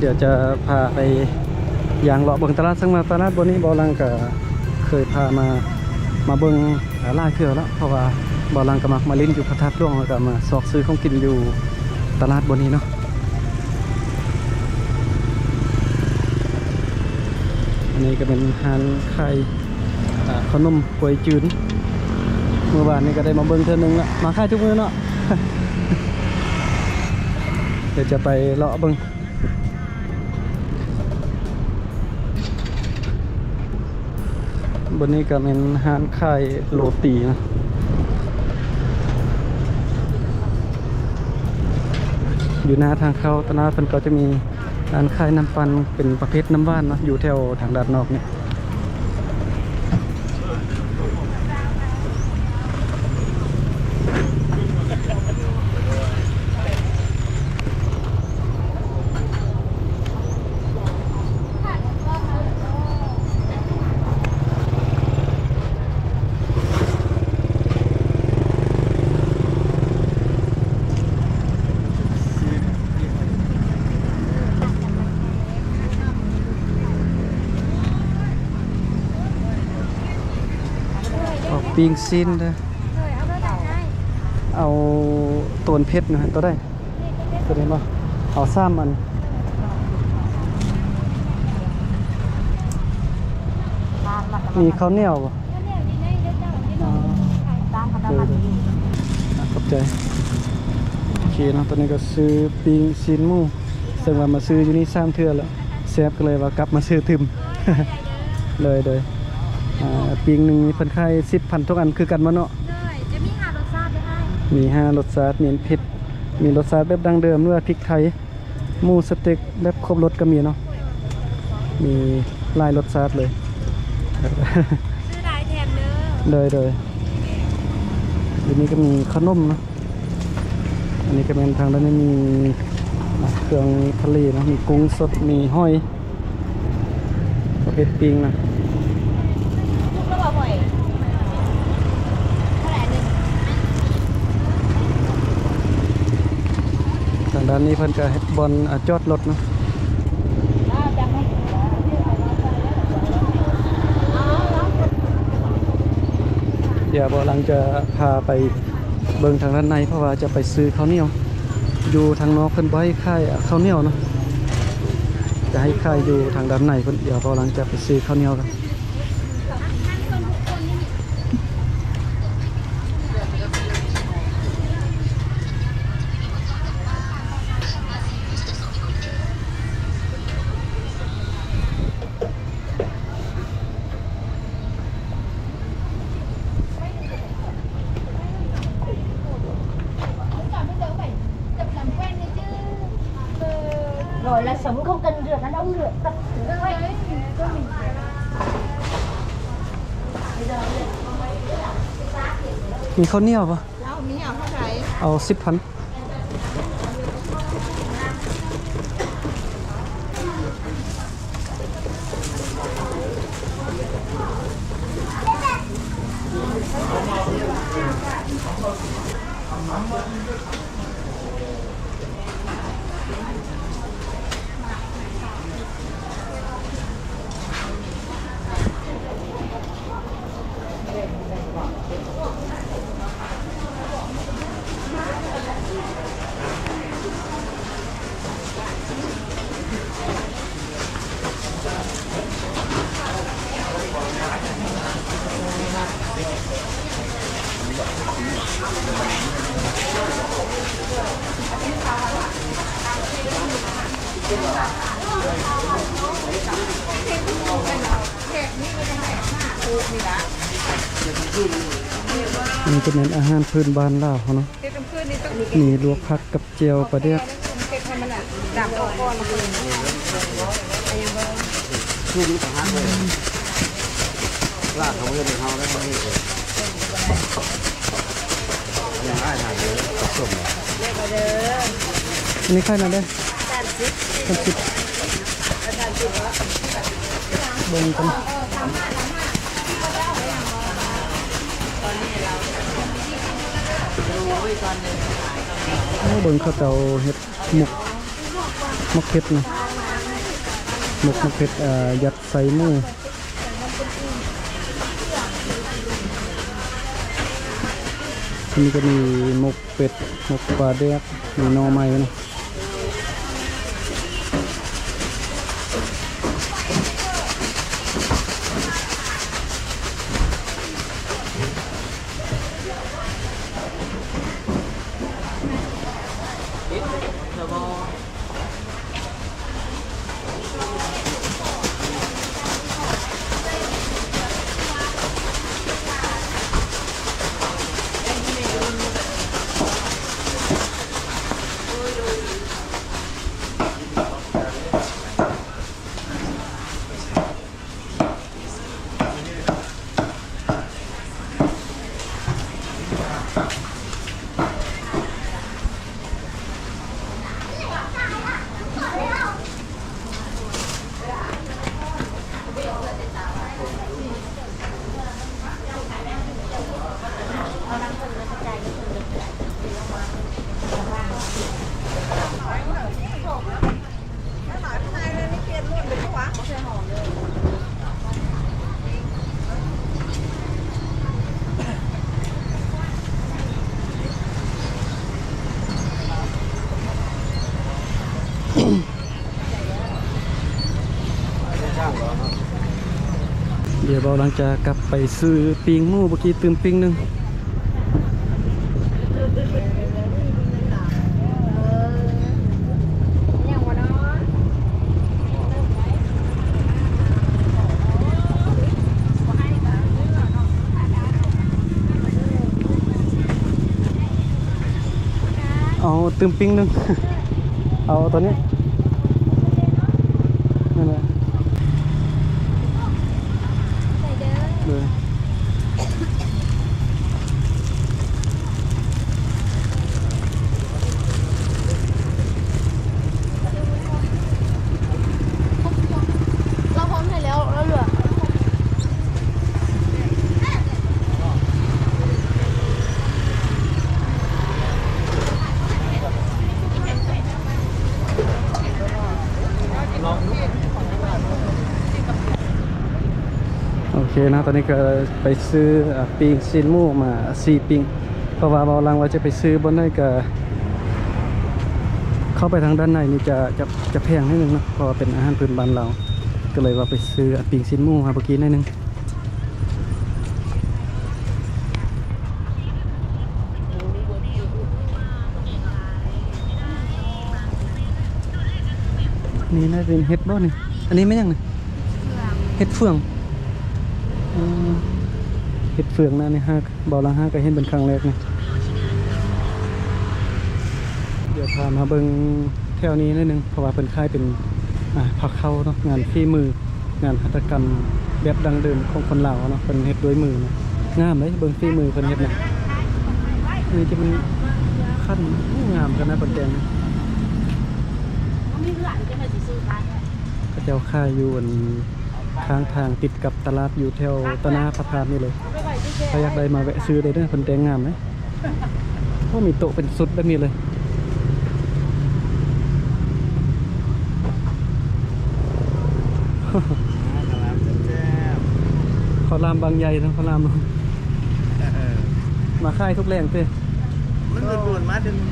ດຽວຈະພາໄປຍ່າງເລາະເບິ່ງຕະຫຼາດ ເຊິ່ງວ່າຕະຫຼາດບ່ອນນີ້ ບ່າວຫຼັງກະເຄີຍພາມາ ມາເບິ່ງຫຼາຍເທື່ອແລ້ວ ເພາະວ່າບ່າວຫຼັງກະມັກມາຫຼິ້ນຢູ່ພະທາດຫຼວງ ແລ້ວກະມາຊອກຊື້ຂອງກິນຢູ່ຕະຫຼາດບ່ອນນີ້ເນາະ. ອັນນີ້ກະເປັນຮ້ານຂາຍ ອາ ເຂົ້າໜົມກວຍຈືນ ມື້ວານນີ້ກະໄດ້ມາເບິ່ງເທື່ອໜຶ່ງລະ ມາຂາຍທຸກມື້ເນາະ. ດຽວຈະໄປເລາະເບິ່ງ ບ່ອນນີ້ກະແມ່ນຮ້ານຂາຍໂລຕີນະ ຢູ່ໜ້າທາງເຂົ້າຕະຫຼາດ ເພິ່ນກະຈະມີຮ້ານຂາຍນ້ຳປັ່ນ ເປັນປະເພດນ້ຳຫວານເນາະ ຢູ່ແຖວທາງດ້ານນອກນີ້. ເອົາປີ້ງຊີ້ນເດີ ເອົາໂຕນເຜັດນະ ໂຕໃດ? ໂຕນີ້ບໍ່? ເອົາສາມອັນ ມີເຂົ້າໜຽວບໍ່? ເຂົ້າໜຽວຢູ່ໃນເດີເຈົ້າ ຢູ່ ເອີ ເດີ ຂອບໃຈ. ໂອເຄເນາະ ຕອນນີ້ກະຊື້ປີ້ງຊີ້ນໝູ ເຊິ່ງວ່າມາຊື້ຢູ່ນີ້ສາມເທື່ອແລ້ວ ແຊບກະເລີຍວ່າກັບມາຊື້ຕື່ມ. ໂດຍ ໂດຍ ອາ ປີ້ງໜຶ່ງນີ້ເພິ່ນຂາຍສິບພັນທຸກອັນຄືກັນບໍ່ເນາະ? ໂດຍ ຈະມີຫ້າລົດຊາດເດີອ້າຍ ມີຫ້າລົດຊາດ ມີເຜັດ ມີລົດຊາດແບບດັ້ງເດີມ ຫຼືວ່າພິກໄທ ໝູສະເຕັກແບບຄົບລົດກະມີເນາະ ມີຫຼາຍລົດຊາດເລີຍ. ຊື້ຫຼາຍແຖມເດີ. ໂດຍ ໂດຍ ຢູ່ນີ້ກະມີເຂົ້າໜົມເນາະ. ອັນນີ້ກະແມ່ນທາງດ້ານນີ້ມີເຄື່ອງທະເລເນາະ ມີກຸ້ງສົດ ມີຫອຍ ປະເພດປີ້ງນະ. ທາງດ້ານນີ້ເພິ່ນກະເຮັດບ່ອນ ອາ ຈອດລົດເນາະ. ດຽວບ່າວຫຼັງຈະພາໄປ ເບິ່ງທາງດ້ານໃນ ເພາະວ່າຈະໄປຊື້ເຂົ້າໜຽວ ຢູ່ທາງນອກເພິ່ນບໍ່ໃຫ້ຂາຍເຂົ້າໜຽວເນາະ ຈະໃຫ້ຂາຍຢູ່ທາງດ້ານໃນພຸ້ນ. ດຽວບ່າວຫຼັງຈະໄປຊື້ເຂົ້າໜຽວກ່ອນ. ມີເຂົ້າໜຽວບໍ່? ເອົາ ມີເອົາເທົ່າໃດ? ເອົາສິບພັນ. ນີ້ຈະແມ່ນອາຫານພື້ນບ້ານລາວເຮົາເນາະ ມີລວກຜັກກັບ ແຈ່ວປາແດກ ອັນນີ້ຂາຍແນວໃດ? ສາມສິບ ເບິ່ງກັນ. ໂອ້ ເບິ່ງເຂົາເຈົ້າເຮັດ ໝົກ ໝົກເຜັດນີ້ ໝົກໝາກເຜັດ ເອີ ຍັດໃສ່ໝູ. ອັນນີ້ກໍມີໝົກເປັດ ໝົກປາແດກ ມີໜໍ່ໄມ້ນະ. ດຽວເບົາຫຼັງຈາກກັບໄປຊື້ປີ້ງໝູ ເມື່ອກີ້ຕື່ມປີ້ງໜຶ່ງ. ເອົາຕື່ມປີ້ງໜຶ່ງ ເອົາຕອນນີ້ນັ້ນແຫຼະ. ລາວພ້ອມໃຫ້ແລ້ວ ລາວເຫຼືອ. ໂອເຄເນາະ ຕອນນີ້ກໍໄປຊື້ ອາ ປີ້ງຊີ້ນໝູມາສີ່ປີ້ງ ເພາະວ່າເບົາຫຼັງວ່າຈະໄປຊື້ບ່ອນໃດກໍເຂົ້າໄປທາງດ້ານໃນນີ້ຈະ ຈະ ຈະແພງໜ້ອຍໜຶ່ງເນາະ ເພາະວ່າເປັນອາຫານພື້ນບ້ານລາວ ກໍເລີຍວ່າໄປຊື້ ອາ ປີ້ງຊີ້ນໝູມາເມື່ອກີ້ໜ້ອຍໜຶ່ງ. ນີ້ໜ້າຈະເປັນເຫັດບໍ່ນີ້? ອັນນີ້ແມ່ນຫຍັງນີ້? ເຫັດເຟືອງ. ອືມ ເຫັດເຟືອງນະນີ້ ຫາກ ເບົາຫຼັງຫາກະເຫັນເປັນຄັ້ງແລກນີ້. ດຽວພາມາເບິ່ງແຖວນີ້ໜ້ອຍໜຶ່ງ ເພາະວ່າເພິ່ນຂາຍເປັນ ອາ ພາເຂົ້າເນາະ ງານຝີມື. ງານຫັດຖະກຳແບບດັ້ງເດີມຂອງຄົນລາວເນາະ ເພິ່ນເຮັດດ້ວຍມືນະ ງາມເດ້ ເບິ່ງຝີມືເພິ່ນເຮັດນະ. ນີ້ຈະເປັນຂັນ ໂອ້ ງາມຂະໜາດເພິ່ນແຕ່ງ. ເຂົາເຈົ້າຂາຍຢູ່ອັນຂ້າງທາງຕິດກັບຕະຫຼາດ ຢູ່ແຖວຕະໜ້າພະທາດນີ້ເລີຍ. ໃຜຢາກໄດ້ມາແວະຊື້ໄດ້ເດີ ເພິ່ນແຕ່ງງາມເດ້. ໂອ້ ມີໂຕະເປັນຊຸດແບບນີ້ເລີຍ. ເຂົ້າຫຼາມບາງໃຫຍ່ເນາະ ເຂົ້າຫຼາມ. ມາຂາຍທຸກແລງຕິ? ມັນດ່ວນໆມາເທື່ອໜຶ່ງ.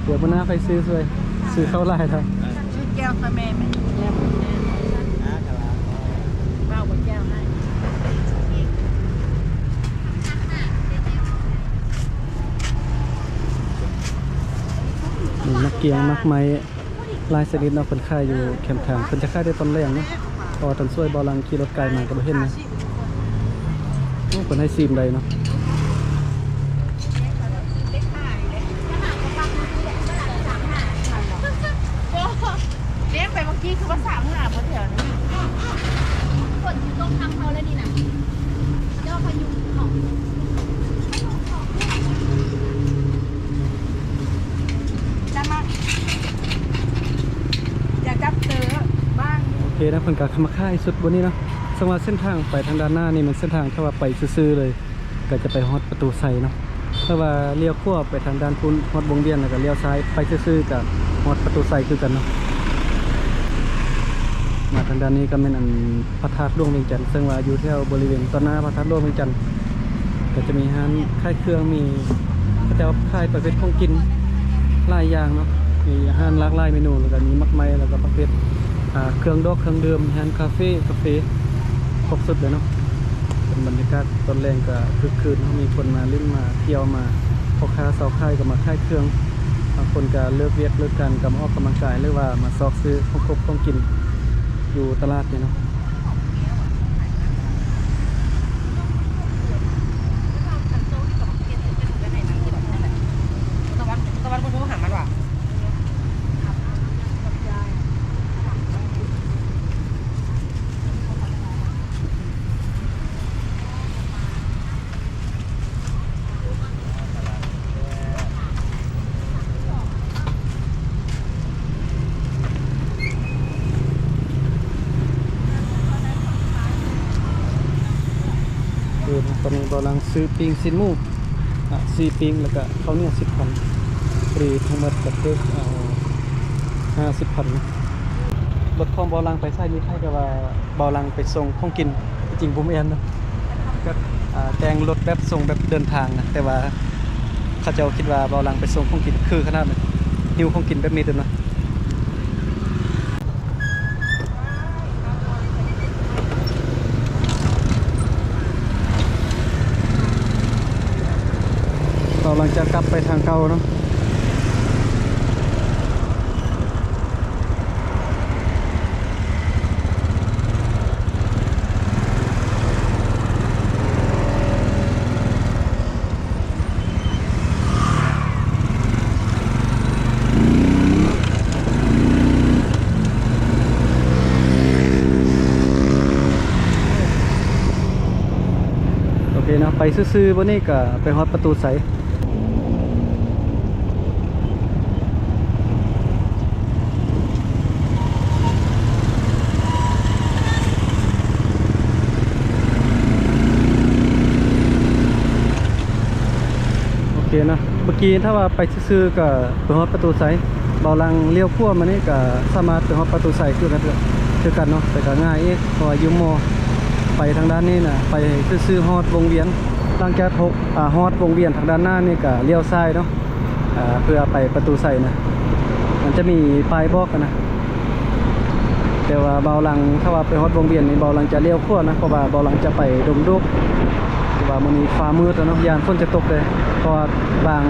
ດຽວມື້ໜ້າຄ່ອຍຊື້ຊ່ວຍ ຊື້ເຂົ້າຫຼາຍແລ້ວ. ຊື້ແຈ່ວໃຫ້ແມ່ໄໝ? ແຈ່ວ ເວົ້າບໍ່ແຈ່ວໃຫ້. ໝາກກຽງ ໝາກໄມ້ ຫຼາຍຊະນິດເນາະ ເພິ່ນຂາຍຢູ່ແຄມທາງ. ເພິ່ນຈະຂາຍແຕ່ຕອນແລງເນາະ ເພາະວ່າຕອນສວຍເບົາຫຼັງຂີ່ລົດໄກມາກໍບໍ່ເຫັນນະ. ໂອ້ ເພິ່ນໃຫ້ຊີມໄດ້ເນາະ. ແນມໄປເມື່ອກີ້ຄືວ່າສາມຫ້າບໍ່ແຖວນີ້. ຝົນຊິຕົກນຳເຮົາແລ້ວນີ້ນະ ເຈົ້າພາຍຸເຂົ້າ. ຈະມາ ຢ່າຈັບເຕີບ້າງ. ໂອເຄນະ ເພິ່ນກໍມາຂາຍຊຸດບ່ອນນີ້ເນາະ. ສຳລັບເສັ້ນທາງໄປທາງດ້ານໜ້ານີ້ ແມ່ນເສັ້ນທາງຖ້າວ່າໄປຊື່ໆເລີຍ ກໍຈະໄປຮອດປະຕູໄຊເນາະ. ຖ້າວ່າລ້ຽວຂວາໄປທາງດ້ານພຸ້ນ ຮອດວົງວຽນ ແລ້ວກໍລ້ຽວຊ້າຍໄປຊື່ໆ ກໍຮອດປະຕູໄຊຄືກັນເນາະ. ມາທາງດ້ານນີ້ກໍແມ່ນອັນພະທາດຫຼວງວຽງຈັນ ເຊິ່ງວ່າຢູ່ແຖວບໍລິເວນຕໍ່ໜ້າພະທາດຫຼວງວຽງຈັນ ກໍຈະມີຮ້ານຂາຍເຄື່ອງ ມີ ເຂົາເຈົ້າຂາຍປະເພດຂອງກິນຫຼາຍຢ່າງເນາະ ມີອາຫານຫຼາກຫຼາຍເມນູ ແລ້ວກໍມີໝາກໄມ້ ແລ້ວກໍປະເພດ ອ່າ ເຄື່ອງດອກເຄື່ອງດື່ມ ມີຮ້ານຄາເຟ ກາເຟ ຄົບຊຸດເລີຍເນາະ. ເປັນບັນຍາກາດຕອນແລງກໍຄຶກຄື້ນເນາະ ມີຄົນມາຫຼິ້ນມາທ່ຽວ ມາ ພໍ່ຄ້າຊາວຂາຍກໍມາຂາຍເຄື່ອງ ບາງຄົນກໍເລີກວຽກເລີກການກໍມາອອກກຳລັງກາຍ ຫຼືວ່າມາຊອກຊື້ຂອງຄົບຂອງກິນຢູ່ຕະຫຼາດນີ້ເນາະ. ເອີ ຕອນນີ້ບ່າວຫຼັງຊື້ປີ້ງຊີ້ນໝູ ອ່າ ສີ່ປີ້ງ ແລ້ວກະເຂົ້າໜຽວສິບພັນ ພໍດີທັງໝົດກະຖືກ ເອີ ຫ້າສິບພັນ. ລົດຂອງບ່າວຫຼັງໄປໃສ ມີໃຜກໍວ່າບ່າວຫຼັງໄປສົ່ງຂອງກິນ ທີ່ຈິງບໍ່ແມ່ນເນາະ ກໍ ອ່າ ແຕ່ງລົດແບບສົ່ງແບບເດີນທາງນະ ແຕ່ວ່າເຂົາເຈົ້າຄິດວ່າບ່າວຫຼັງໄປສົ່ງຂອງກິນ ຄືຂະໜາດນັ້ນ ຫິ້ວຂອງກິນແບບນີ້ເຕັມເນາະ. ເຮົາກຳລັງຈະກັບໄປທາງເກົ່າເນາະ. ໂອເຄເນາະ ໄປຊື່ໆ ບັດນີ້ກະໄປຮອດປະຕູໄຊ. ໂອເຄເນາະ ເມື່ອກີ້ຖ້າວ່າໄປຊື່ໆ ກໍໄປຮອດປະຕູໄຊ ບ່າວຫຼັງລ້ຽວຂວາມານີ້ກໍສາມາດໄປຮອດປະຕູໄຊຄືກັນ ຄືກັນເນາະ ແຕ່ກໍງ່າຍອີກ ເພາະວ່າຢູ່ມໍ່ ໄປທາງດ້ານນີ້ນະ ໄປຊື່ໆ ຮອດວົງວຽນ ຫຼັງຈາກ ອາ ຮອດວົງວຽນທາງດ້ານໜ້ານີ້ກໍລ້ຽວຊ້າຍເນາະ ອາ ເພື່ອໄປປະຕູໄຊນະ ມັນຈະມີປ້າຍບອກນະ. ແຕ່ວ່າບ່າວຫຼັງ ຖ້າວ່າໄປຮອດວົງວຽນນີ້ ບ່າວຫຼັງຈະລ້ຽວຂວານະ ເພາະວ່າບ່າວຫຼັງຈະໄປດົງໂດກ ແຕ່ວ່າມື້ນີ້ຟ້າມືດແລ້ວເນາະ ຢ້ານຝົນຈະຕົກເດ້ ເພາະວ່າບາງ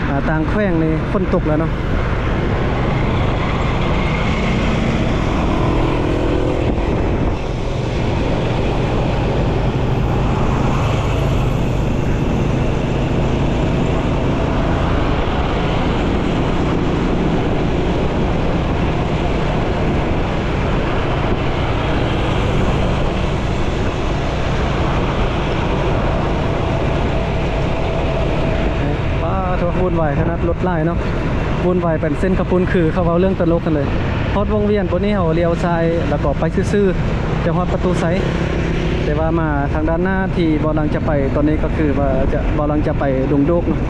ອາ ຕ່າງແຂວງນີ້ຝົນຕົກແລ້ວເນາະ. ປ້າໂທ້ ວຸ່ນວາຍຂະໜາດ ລົດຫຼາຍເນາະ. ວຸ່ນວາຍປານເສັ້ນເຂົ້າປຸ້ນ ຄືເຂົາເວົ້າເລື່ອງຕະຫຼົກກັນເລີຍ. ຮອດວົງວຽນໂຕນີ້ ເຮົາລ້ຽວຊ້າຍ ແລ້ວກໍໄປຊື່ໆ ຈະຮອດປະຕູໄຊ. ແຕ່ວ່າມາທາງດ້ານໜ້າທີ່ບ່າວຫຼັງຈະໄປຕອນນີ້ ກໍຄືວ່າຈະ ບ່າວຫຼັງຈະໄປດົງໂດກເນາະ.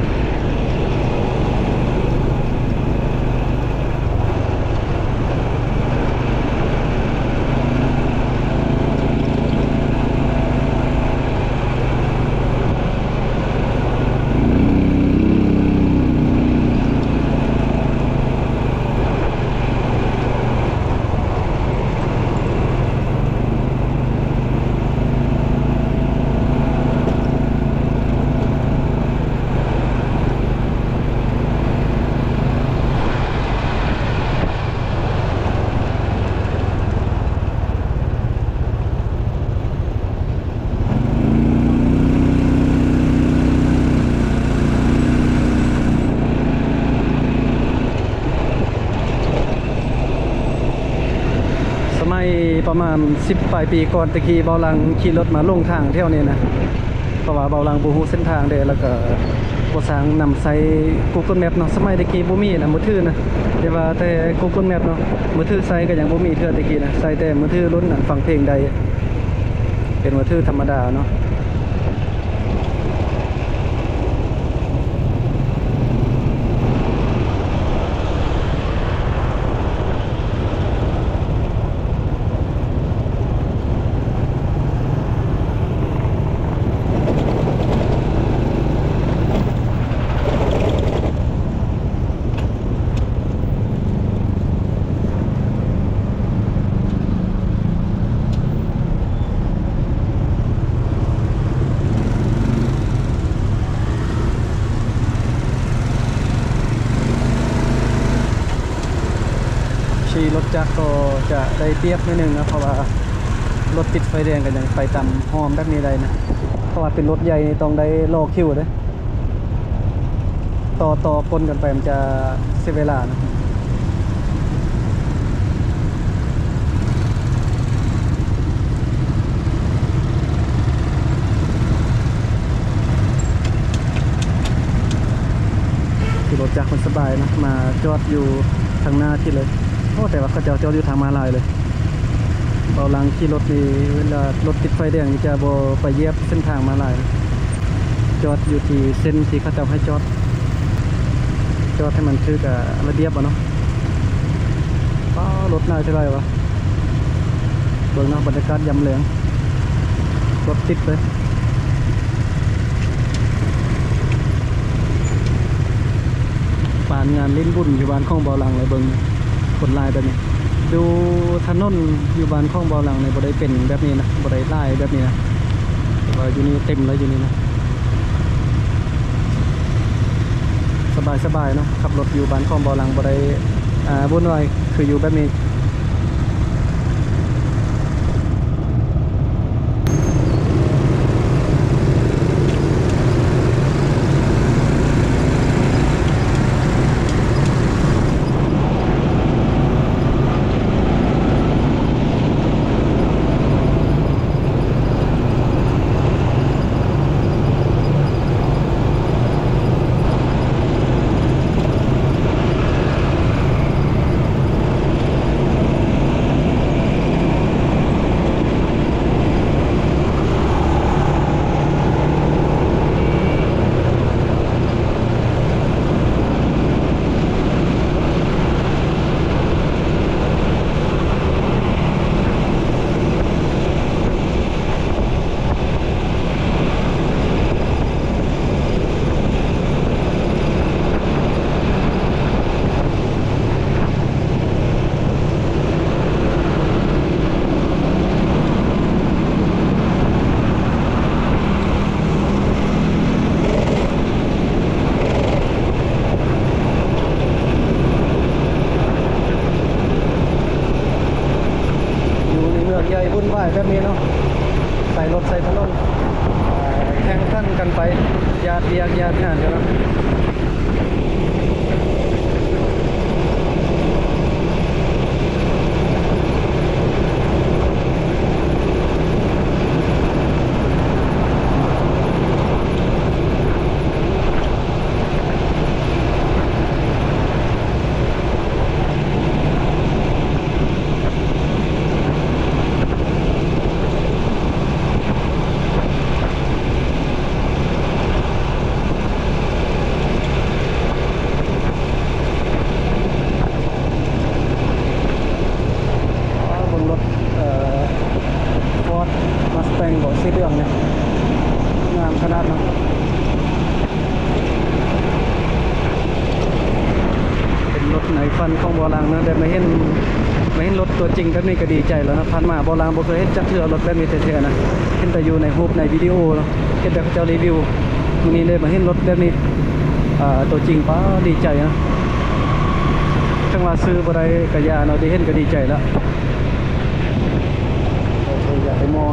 ສະໄໝປະມານສິບປາຍປີກ່ອນ ແຕ່ກີ້ບ່າວຫຼັງຂີ່ລົດມາຫຼົງທາງແຖວນີ້ນະ ເພາະວ່າບ່າວຫຼັງບໍ່ຮູ້ເສັ້ນທາງເດ້ ແລ້ວກໍບໍ່ຊ່າງນຳໃຊ້ Google Map ເນາະ. ສະໄໝແຕ່ກີ້ບໍ່ມີນະ ມືຖືນະ ແຕ່ວ່າແຕ່ Google Map ເນາະ ມືຖືໃຊ້ກໍຍັງບໍ່ມີເທື່ອແຕ່ກີ້ນະ ໃຊ້ແຕ່ມືຖືລຸ້ນອັນຟັງເພງໄດ້ ເປັນມືຖືທຳມະດາເນາະ. ເ ລົດຈັກກໍຈະໄດ້ປຽບໜ້ອຍໜຶ່ງນະ ເພາະວ່າລົດຕິດໄຟແດງກໍຍັງໄປຕາມຮ່ອມແບບນີ້ໄດ້ນະ ເພາະວ່າເປັນລົດໃຫຍ່ນີ້ຕ້ອງໄດ້ລໍຄິວເດ້ ຕໍ່ ຕໍ່ຄົນກັນໄປມັນຈະເສຍເວລານະ. ຂີ່ລົດຈັກມັນສະບາຍນະ ມາຈອດຢູ່ທາງໜ້າທີ່ເລີຍ. ໂອ້ ແຕ່ວ່າເຂົາເຈົ້າຈອດຢູ່ທາງມ້າລາຍເລີຍ. ເບົາຫຼັງຂີ່ລົດນີ້ ເວລາລົດຕິດໄຟແດງນີ້ຈະບໍ່ໄປຢຽບເສັ້ນທາງມ້າລາຍນະ ຈອດຢູ່ທີ່ເສັ້ນທີ່ເຂົາເຈົ້າໃຫ້ຈອດ ຈອດໃຫ້ມັນຖືກ ອາ ລະບຽບເອົາເນາະ. ປ້າ ລົດຫຼາຍເທົ່າໃດວະ ເບິ່ງເນາະ ບັນຍາກາດຍາມແລງ ລົດຕິດເລີຍ ປານງານຫຼິ້ນບຸນຢູ່ບ້ານຂອງເບົາຫຼັງເລີຍ ເບິ່ງຄົນຫຼາຍແບບນີ້. ຢູ່ຖະໜົນຢູ່ບ້ານຂອງເບົາຫຼັງນີ້ບໍ່ໄດ້ເປັນແບບນີ້ນະ ບໍ່ໄດ້ຫຼາຍແບບນີ້ນະ ແຕ່ວ່າຢູ່ນີ້ເຕັມເລີຍ ຢູ່ນີ້ນະ. ສະບາຍໆເນາະ ຂັບລົດຢູ່ບ້ານຂອງເບົາຫຼັງບໍ່ໄດ້ ອ່າ ວຸ່ນວາຍຄືຢູ່ແບບນີ້. ຢູ່ໃນເມືອງໃຫຍ່ວຸ່ນວາຍແບບນີ້ເນາະ ໃສ່ລົດໃສ່ຖະໜົນ ແຂ່ງຂັນກັນໄປ ຍາດວຽກຍາດງານກັນເນາະ. ອ້າວ ເບິ່ງລົດ ເອີ ຟອດ ມັສແຕັງ ເບາະສີເຫຼືອງນີ້ ງາມຂະໜາດເນາະ. ເປັນລົດໃນຝັນຂອງເບົາະຫຼັງເນາະ ໄດ້ມາເຫັນ ມາເຫັນລົດຕົວຈິງແບບນີ້ກໍດີໃຈແລ້ວເນາະ. ຜ່ານມາເບົາະຫຼັງບໍ່ເຄີຍເຫັນຈັກເທື່ອ ລົດແບບນີ້ແທ້ໆນະ ເຫັນແຕ່ຢູ່ໃນຮູບໃນວິດີໂອເນາະ ເຫັນແຕ່ເຂົາເຈົ້າຣີວິວ. ມື້ນີ້ໄດ້ມາເຫັນລົດແບບນີ້ ອ່າ ຕົວຈິງ ປ້າ ດີໃຈນະ. ເຖິງວ່າຊື້ບໍ່ໄດ້ກະຢ່າເນາະ ໄດ້ເຫັນກະດີໃຈແລ້ວ. ໂອເຄ ຢ່າໄປມໍ່.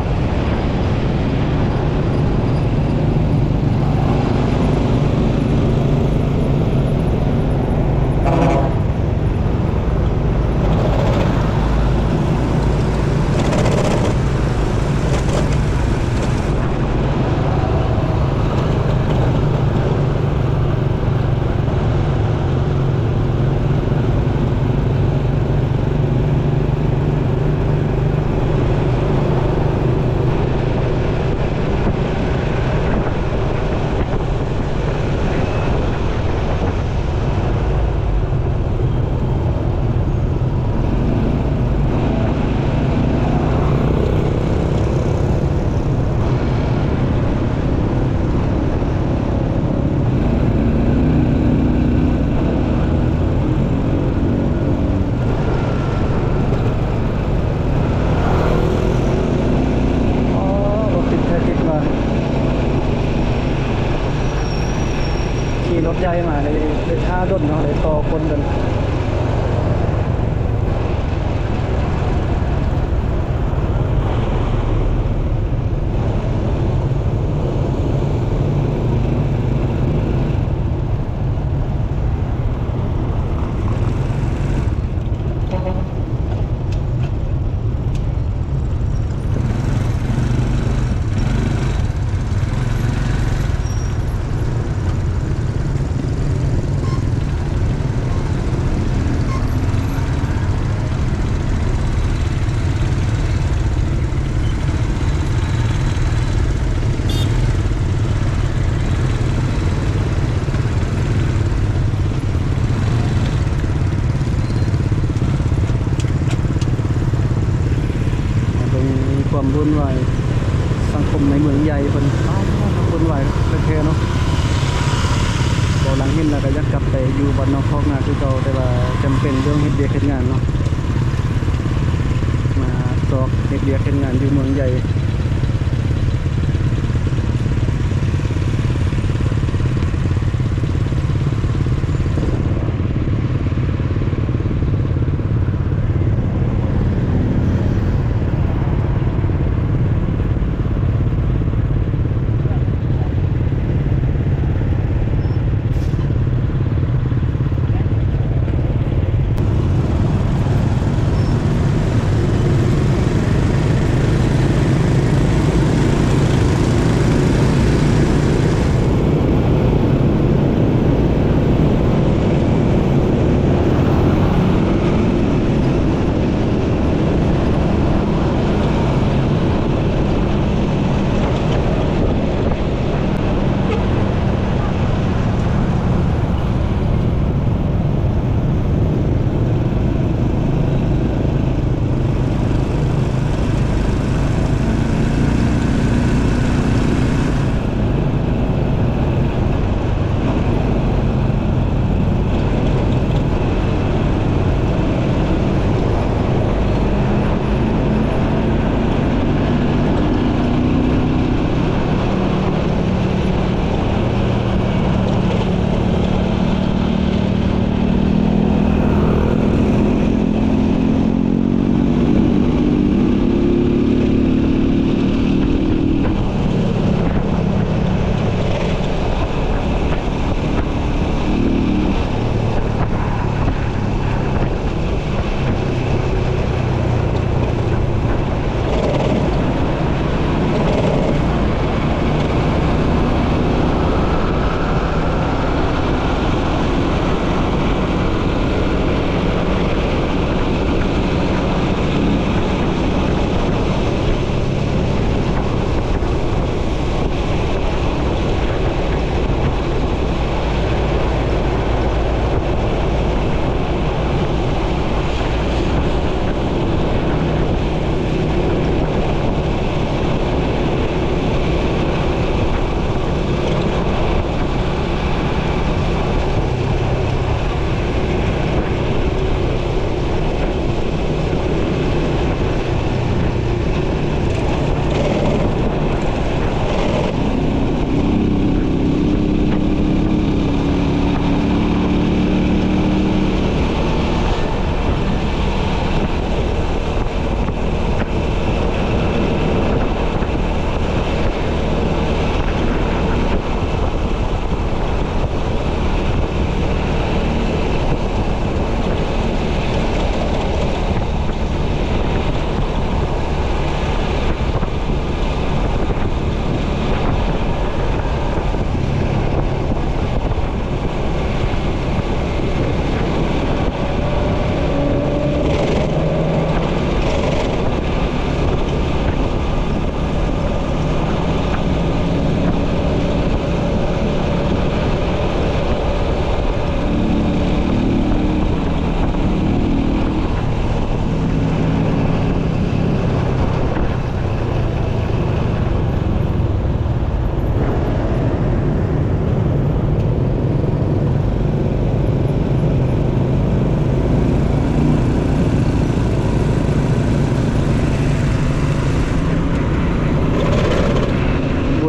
ອໍ ລົດຕິດແທ້ຕິດວ່າ ຂີ່ລົດໃຫຍ່ມາໄດ້ ໄດ້ຖ້າດົນເນາະ ໄດ້ຕໍ່ຄົນກັນ. ຄວາມວຸ້ນວາຍສັງຄົມໃນເມືອງໃຫຍ່ເພິ່ນ ວຸ້ນວາຍແທ້ໆເນາະ. ເວົ້າຫຼັງເຫັນແລ້ວກໍຢາກກັບໄປຢູ່ບ້ານນອກຄອກນາຄືເກົ່າ, ແຕ່ວ່າຈຳເປັນເລື່ອງເຮັດວຽກເຮັດງານເນາະ, ມາຊອກເຮັດວຽກເຮັດງານຢູ່ເມືອງໃຫຍ່.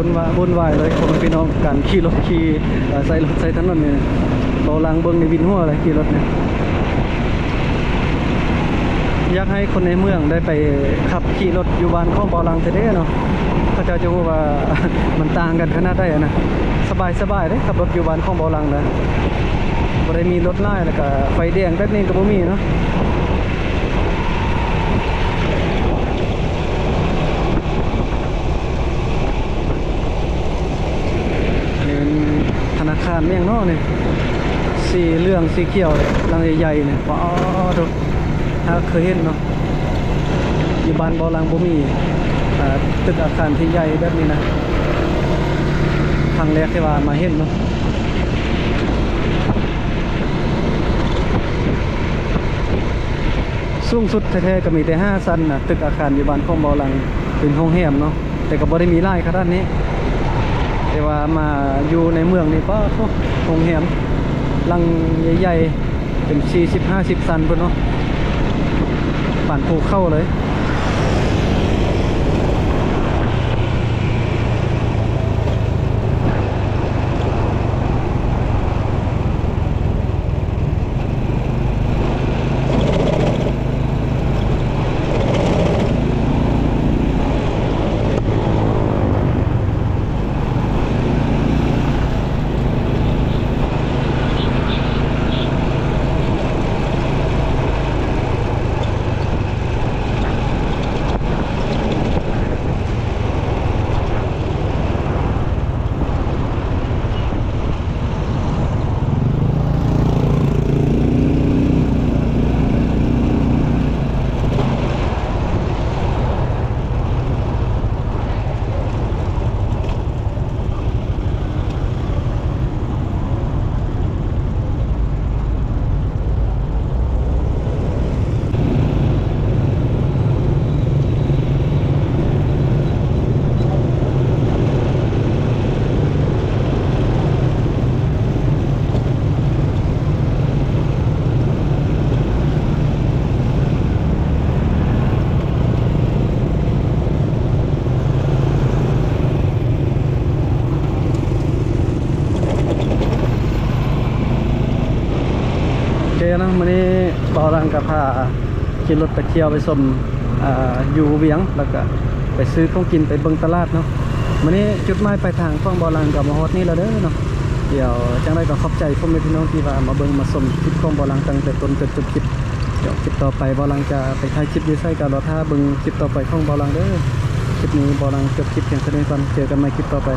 ວຸ້ນວາ ວຸ້ນວາຍເລີຍ ພໍ່ແມ່ພີ່ນ້ອງ, ການຂີ່ລົດ ຂີ່ ເອີ ໃຊ້ລົດໃຊ້ຖະໜົນນີ້ ເບົາຫຼັງເບິ່ງນີ້ວິນຫົວເລີຍ ຂີ່ລົດນີ້. ຢາກໃຫ້ຄົນໃນເມືອງໄດ້ໄປຂັບຂີ່ລົດຢູ່ບ້ານຂອງເບົາຫຼັງແທ້ໆເນາະ, ເຂົາເຈົ້າຈະຮູ້ວ່າມັນຕ່າງກັນຂະໜາດໃດຫັ້ນນະ. ສະບາຍ ສະບາຍເດ້ ຂັບລົດຢູ່ບ້ານຂອງເບົາຫຼັງນະ, ບໍ່ໄດ້ມີລົດຫຼາຍ ແລ້ວກະໄຟແດງແບບນີ້ກໍບໍ່ມີເນາະ. ອັນນີ້ມັນທະນາຄານແມ່ນຫຍັງເນາະນີ້ ສີເຫຼືອງສີຂຽວ ຫຼັງໃຫຍ່ໆນີ້ ປາໂທ້ ຫາເຄີຍເຫັນເນາະ. ຢູ່ບ້ານເບົາຫຼັງບໍ່ມີ ເອີ ຕຶກອາຄານທີ່ໃຫຍ່ແບບນີ້ນະ, ຄັ້ງແລກທີ່ວ່າມາເຫັນເນາະ. ສູງສຸດແທ້ໆກໍມີແຕ່ຫ້າຊັ້ນນະ ຕຶກອາຄານຢູ່ບ້ານຂອງເບົາຫຼັງ ເປັນໂຮງແຮມເນາະ ແຕ່ກໍບໍ່ໄດ້ມີຫຼາຍຂະໜາດນີ້ ແຕ່ວ່າມາຢູ່ໃນເມືອງນີ້ ປາດໂທ້ ໂຮງແຮມຫຼັງໃຫຍ່ໆ ເປັນສີ່ສິບ ຫ້າສິບຊັ້ນພຸ້ນເນາະ ປານພູເຂົາເລີຍ. ໂອເຄເນາະ ມື້ນີ້ເບົາຫຼັງກໍພາຂີ່ລົດໄປທ່ຽວໄປຊົມ ອ່າ ຢູ່ວຽງ ແລ້ວກໍໄປຊື້ຂອງກິນ ໄປເບິ່ງຕະຫຼາດເນາະ. ມື້ນີ້ຈຸດໝາຍປາຍທາງຂອງເບົາຫຼັງກໍມາຮອດນີ້ແລ້ວເດີເນາະ. ດຽວຈັ່ງໃດກໍຂອບໃຈພໍ່ແມ່ພີ່ນ້ອງທີ່ວ່າມາເບິ່ງມາຊົມຄລິບຂອງເບົາຫຼັງຕັ້ງແຕ່ຕົ້ນຈົນຈົບຄລິບ. ດຽວຄລິບຕໍ່ໄປເບົາຫຼັງຈະໄປຖ່າຍຄລິບຢູ່ໃສກໍລໍຖ້າເບິ່ງຄລິບຕໍ່ໄປຂອງເບົາຫຼັງເດີ. ຄລິບນີ້ເບົາຫຼັງຈົບຄລິບພຽງເທົ່ານີ້ກ່ອນ ເຈີກັນໃໝ່ຄລິບຕໍ່ໄປ.